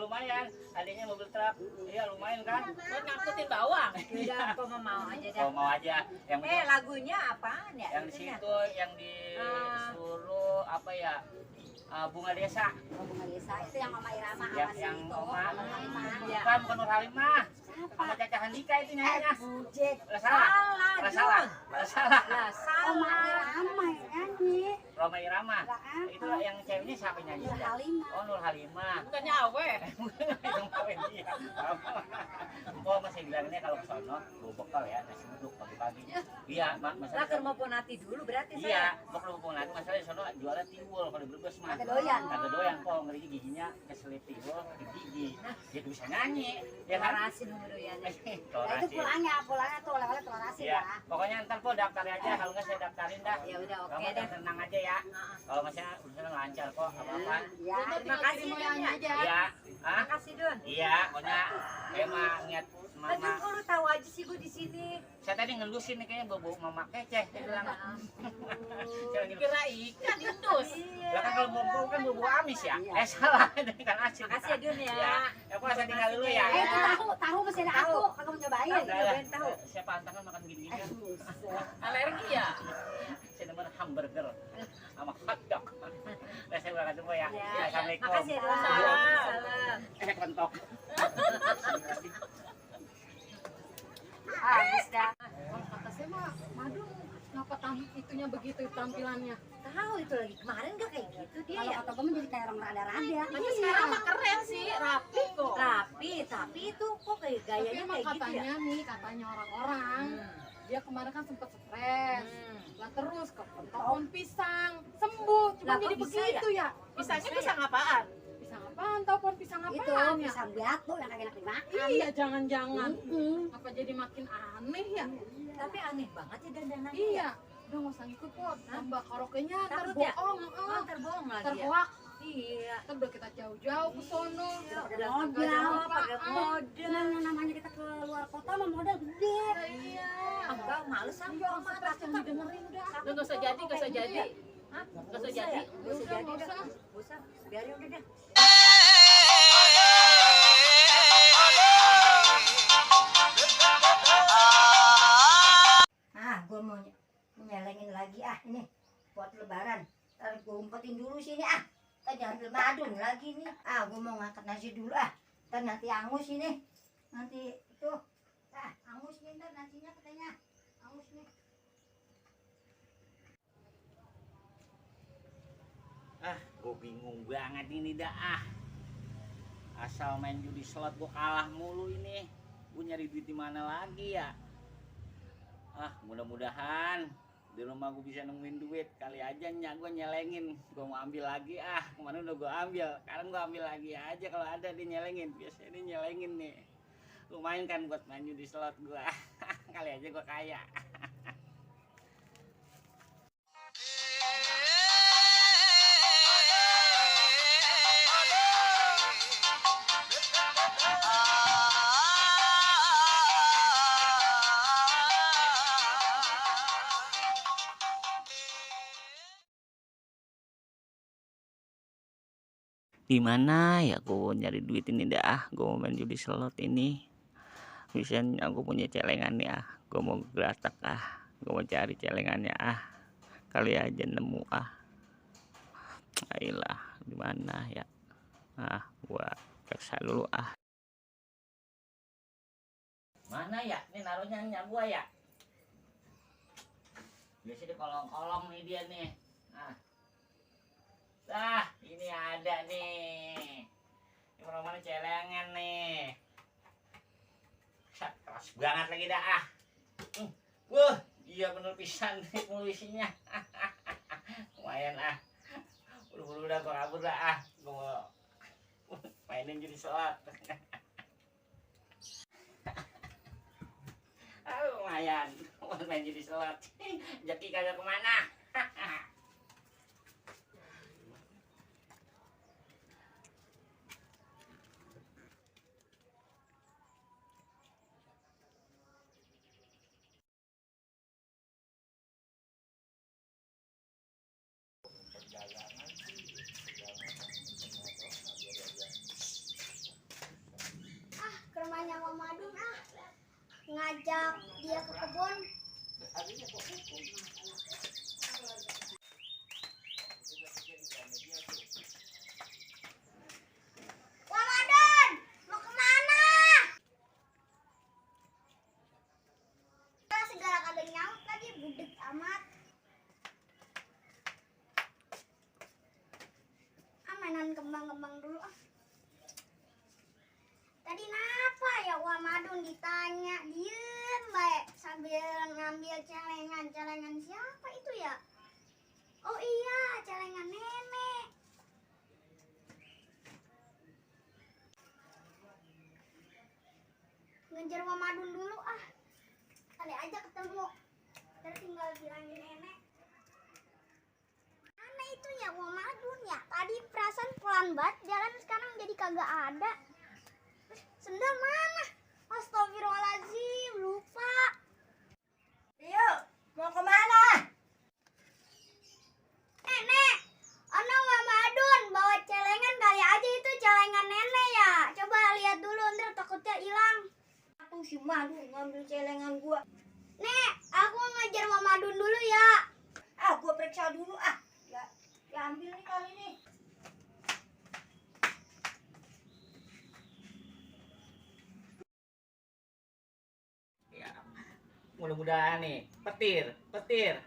lumayan. Adanya mobil truk. Iya, lumayan kan. Buat ngangkutin bawang. Udah apa mau aja dah. Kalau mau aja. Yang Lagunya apaan ya? yang di situ yang disuruh apa ya? Bunga Desa. Bunga Desa itu yang Mama Irama Yang sama si yang itu. Oma. Iya. Bukan Nur Halimah. Sama Caca Handika itu nyanyinya. Bujek. Nggak salah. Nggak salah. Nggak salah. Lah salah. Irama yang nyanyi. Roma Irama. Lah, apa? Itu yang ceweknya siapa yang nyanyi? Nur Halimah. Oh, Nur Halimah. Bukannya awe. Yang kawin dia. Oh, masih bilangnya kalau ke sono bawa bekal ya, nasi uduk pagi-pagi. Iya, masalah Lah mau ponati dulu berarti iya, bekal mau lagi masalah di sono jualnya tiwul kalau di Brebes mah. Kagak doyan. Kagak doyan kok, ngeri giginya keselip tiwul di gigi. Dia tuh bisa nyanyi. Ya kan? Torasin doyannya. Nah, itu Torasi. pulangnya tuh oleh-oleh torasin Iya, lah. pokoknya ntar po daftar aja, kalau nggak saya daftarin dah. Ya udah oke Kamu deh. tenang aja ya. Kalau masnya urusan lancar kok, apa-apa. Ya, terima kasih Moyangnya aja. Iya, ah? Makasih Don. Iya, pokoknya emang niat Aduh, mama. kok lu tahu aja sih gua di sini. Saya tadi ngelusin nih kayaknya bau mama keceh. Saya bilang. Saya lagi Kira ikan indus. lah kan kalau bau kan bau amis ya. Iya. Salah ini kan asin. Makasih ya Don ya. Ya, ya pokoknya saya tinggal dulu ya. Itu tahu masih ada aku. Kagak mau cobain. Cobain tahu. Saya pantang makan gini-gini. Alergi ya? Saya demen hamburger sama hotdog. Nah, saya berangkat dulu ya. Ya. Assalamualaikum. Makasih ya Don. Salam. Kontok. Habis dah. Kalau kata saya mah, madu kenapa itunya begitu tampilannya? Tahu itu lagi kemarin gak kayak gitu dia Kalau ya. kata gue jadi kayak orang rada-rada. Tapi sekarang mah keren sih, rapi kok. Rapi, tapi itu kok kayak Tapi gayanya emang kayak gitu ya. katanya nih, katanya orang-orang, dia kemarin kan sempet stres. Lah terus ke pohon pisang, sembuh. Cuma Lah, jadi kok bisa begitu ya? Pisangnya pisang apaan? Pisang apaan? Tau pohon pisang apaan Itu ya? pisang batu yang kagak enak dimakan. Iya, jangan-jangan. Apa jadi makin aneh ya? Tapi aneh banget ya dandanannya. Iya. Udah nggak usah ngikut kok. Tambah karaoke-nya ntar Takut ya? bohong. Oh, terbohong lagi Ntar ya. hoak. Iya. Ntar udah kita jauh-jauh ke sono. Pakai modal, pakai modal. Yang namanya kita ke luar kota mah modal gede. Iya. Enggak, males sama Iya, mama stres yang didengerin udah. Nggak usah jadi, nggak usah jadi. Hah? Nggak usah jadi. Nggak usah jadi Nggak dah. usah. Nggak usah. Biarin udah deh. Gue mau nyelengin lagi ini buat lebaran. Ntar gue umpetin dulu sini Ntar jangan madun lagi nih. Gue mau ngangkat nasi dulu Ntar nanti angus ini. Nanti itu. Angus nih ntar nasinya katanya. Angus nih. Gue bingung banget ini dah. Asal main judi slot gue kalah mulu ini. Gue nyari duit di mana lagi ya? Mudah-mudahan di rumah gue bisa nemuin duit. Kali aja gue nyelengin. Gue mau ambil lagi kemarin udah gue ambil. Sekarang gue ambil lagi aja kalau ada dia nyelengin. Biasanya dia nyelengin nih. Lumayan kan buat main judi slot gue. Kali aja gue kaya. Gimana ya gue nyari duit ini dah. Gue mau main judi slot ini. Misalnya aku punya celengan ya. Gue mau geratak gue mau cari celengannya kali aja nemu ayolah dimana ya. Gue periksa dulu mana ya ini naruhnya gue ya. Biasa di kolong-kolong nih dia nih. Ini ada nih. Ini mana celengan nih. Keras banget lagi dah Wah, iya bener pisan nih isinya. Lumayan Buru-buru udah gue kabur dah Gue mau mainin judi slot. Lumayan main judi slot. Jaki kagak kemana. Ke rumahnya Om Madun ngajak dia ke kebun. Om Madun, mau kemana? Segala kagak nyaut lagi, budek amat. Mainan kembang-kembang dulu Tadi napa ya Wah Madun ditanya, diem baik sambil ngambil celengan. Celengan siapa itu ya? Oh iya, celengan nenek. Ngejar Wah Madun dulu kali aja ketemu. Ntar tinggal bilangin nenek. Mana itu ya Wah Madun ya? Tadi perasaan pelan banget jalan, sekarang jadi kagak ada. Sendal mana? Astagfirullahaladzim, lupa. Yuk, mau kemana? Nenek, ono Wah Madun bawa celengan, kali aja itu celengan nenek ya. Coba lihat dulu, ntar takutnya hilang. Aku si Madun ngambil celengan gua. Nek, aku ngajar Wah Madun dulu ya. Gua periksa dulu Ya ambil nih kali ini. Mudah-mudahan nih petir petir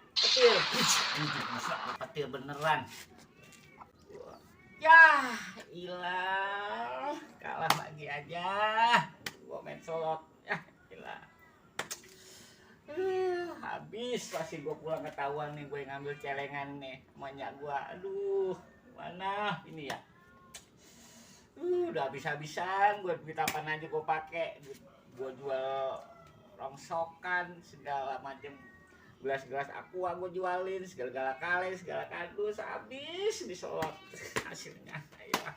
beneran. Ya ilah, kalah lagi aja gua main slot. Ya ilah, habis pasti gua pulang ketahuan nih gue ngambil celengan nih banyak gua. Aduh, mana ini ya, udah habis-habisan gue, duit apaan aja gue pakai. Gue jual rongsokan segala macem, gelas-gelas aqua gue jualin, segala kali segala kardus, habis diselot hasilnya. Ayolah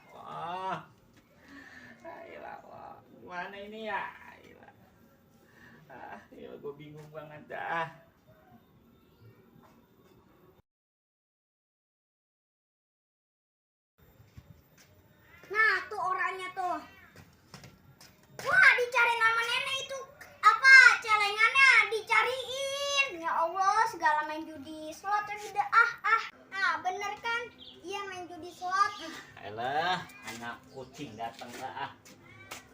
wah, gimana ini ya? Ayolah, gue bingung banget dah. Nah tuh orangnya tuh. Wah, dicari nama nenek itu apa? Celengannya dicariin. Ya Allah, segala main judi slot udah Nah, bener kan? Iya main judi slot. Ayolah, anak kucing datang lah.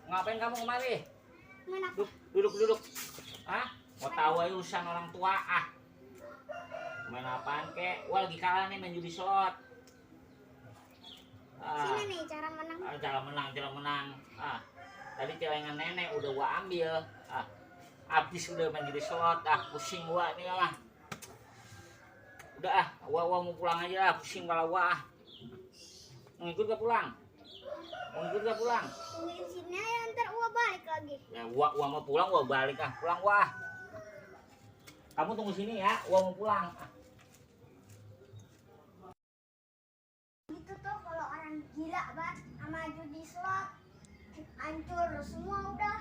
Ngapain kamu kemari? Main apa? Duduk. Mau tahu aja urusan orang tua Main apaan kek? Wah lagi kalah nih main judi slot. Sini nih cara menang. Cara menang. Tadi celengan nenek udah gua ambil. Habis udah main judi slot. Pusing gua nih lah. Udah gua mau pulang aja lah, pusing kepala gua. Mau ikut gak pulang? Tungguin sini aja, ntar gua balik lagi. Ya gua mau pulang, gua balik pulang gua. Kamu tunggu sini ya, gua mau pulang. Gitu tuh kalau orang gila banget sama judi slot, hancur semua udah.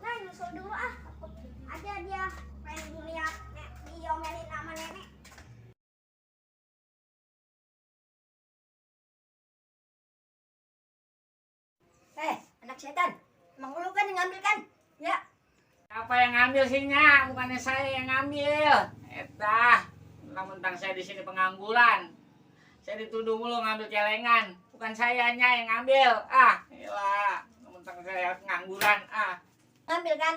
Nah nyusul dulu takut aja dia pengen lihat diomelin sama nenek. Anak setan, emang lu kan yang ngambil kan? Ya. Apa yang ngambil sih Nya? Bukannya saya yang ngambil. Mentang-mentang saya di sini pengangguran. Saya dituduh mulu ngambil celengan. Bukan saya Nya yang ngambil. Gila. Mentang saya pengangguran. Ngambil kan?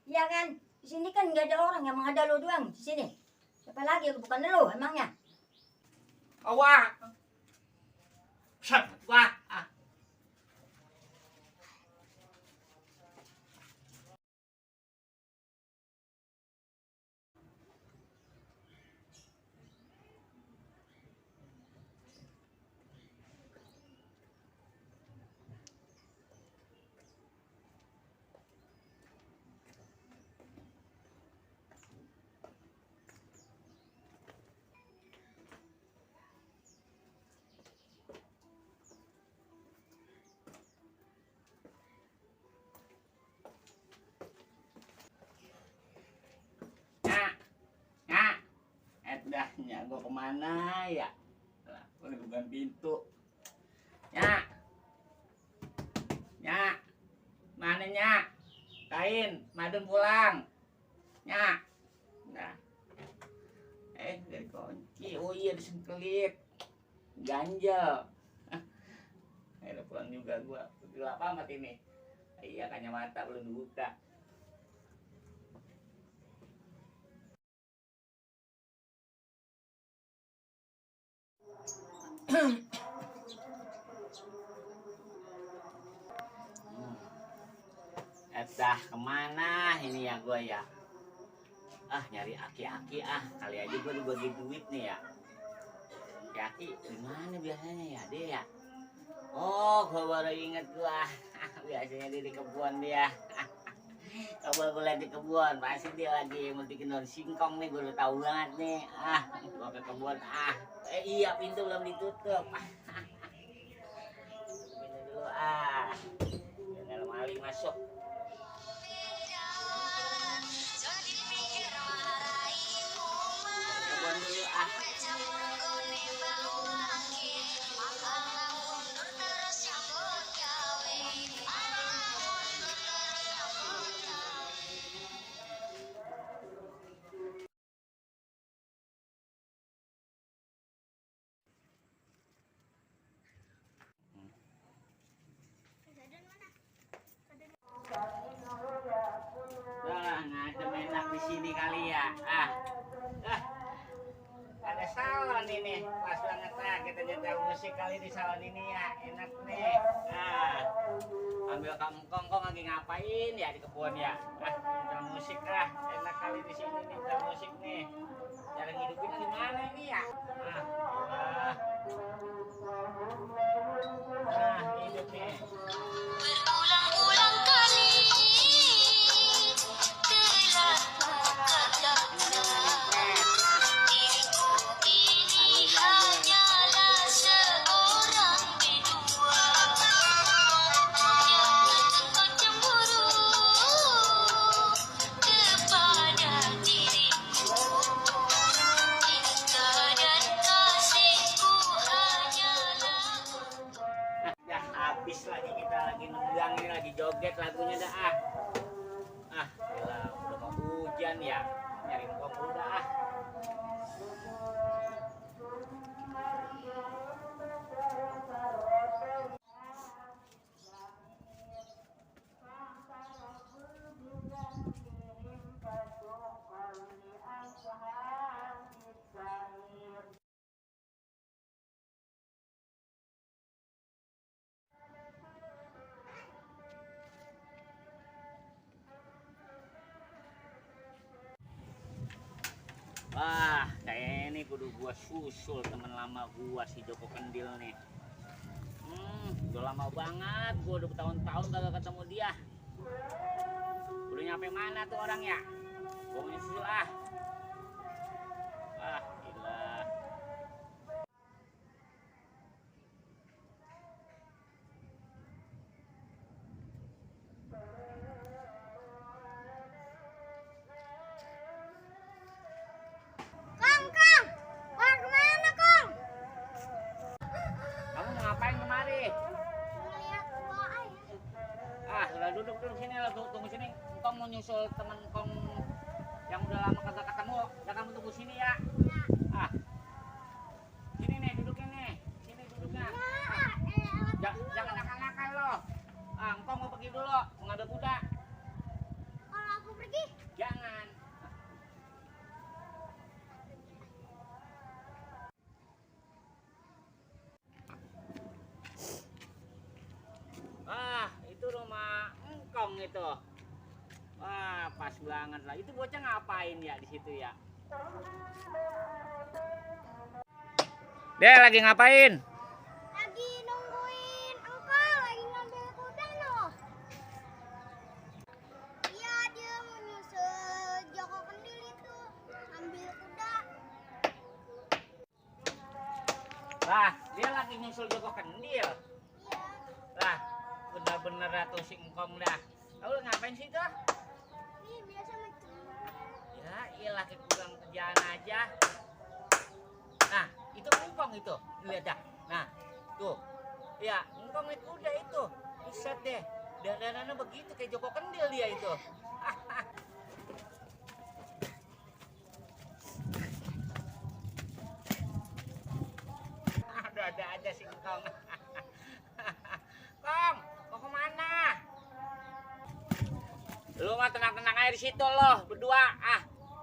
Iya kan? Di sini kan nggak ada orang, emang ada lu doang di sini. Siapa lagi? Bukan lu emangnya? Wah. Dahnya gua kemana ya? bukan pintu. Nyak. Nyak. Mana Nyak? Kain, Madun pulang. Nyak. Nah. Dari kunci. Oh iya disengkelit. Ganjel. Udah pulang juga gua. Gelap amat ini. Iya kacamata belum dibuka. Dah kemana ini ya gue ya? Nyari aki-aki kali aja gue dibagi duit nih ya. Aki gimana biasanya ya dia ya? Oh gue baru inget gue. Biasanya dia di kebun dia. Coba gue lihat di kebun, pasti dia lagi mau bikin daun singkong nih, gue udah tahu banget nih. Gue ke kebun iya pintu belum ditutup. Pintu dulu jangan maling masuk. Kebun dulu ngadem enak di sini kali ya. Ada salon ini, pas banget kita nyetel musik kali di salon ini ya, enak nih. Ambil kangkong lagi ngapain ya di kebun ya? Nyetel musik enak kali di sini nih nyetel musik nih. Cara ngidupin gimana ini ya? Hidup nih. Berulang-ulang kali telah kukatakan diriku ini hanyalah seorang bidua. Jangan engkau cemburu kepada diriku. Cinta dan kasihku hanyalah Habis lagi kita lagi nunggang ini lagi joget lagunya dah gila udah mau hujan ya nyari ngkong udah Wah, kayak ini kudu gua susul teman lama gua si Joko Kendil nih. Udah lama banget, gua udah bertahun-tahun kagak ketemu dia. Udah nyampe mana tuh orang ya? Gua mau nyusul gila. Duduk sini lah, tunggu sini. Engkong mau nyusul temen engkong yang udah lama kagak ketemu. Ya kamu tunggu sini ya. Sini nih duduknya nih. Sini duduknya. Jangan nakal-nakal lo. Engkong mau pergi dulu, mau ngadep kuda. Kalau aku pergi? Jangan. Itu rumah engkong itu. Wah, pas banget lah. Itu bocah ngapain ya di situ ya? Dia lagi ngapain? Lagi nungguin engkau, lagi ngambil kuda loh. Iya, dia mau nyusul Joko Kendil itu, ambil kuda. Lah, dia lagi nyusul Joko Kendil. Iya. Lah, bener-bener ratu si engkong dah. Lalu ngapain sih tuh? Nih, biasa macam. Ya, iyalah kita pulang kerjaan aja. Nah, Itu engkong itu. Lihat dah. Nah, tuh. Ya, engkong naik kuda itu. Buset deh. Dandanannya begitu kayak Joko Kendil dia itu. Ada aja si engkong. Kong, mau kemana? Lu mah tenang-tenang aja di situ loh, berdua.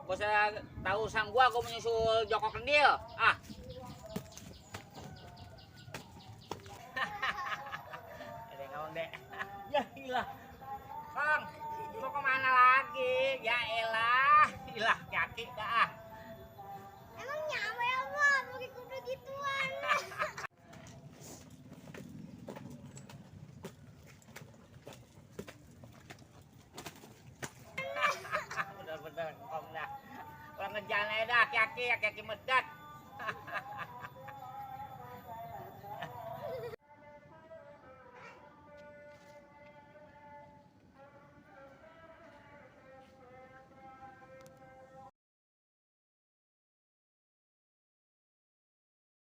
Gak usah tahu urusan gua menyusul Joko Kendil. Ada ngomong deh. Ya ilah. Kong, mau kemana lagi? Ya elah, ilah kaki dah. Emang nyawa ya, Bang? Pakai kuda gituan. Bener-bener, Kong dah. Kurang ngejalan aja dah, kaki medat.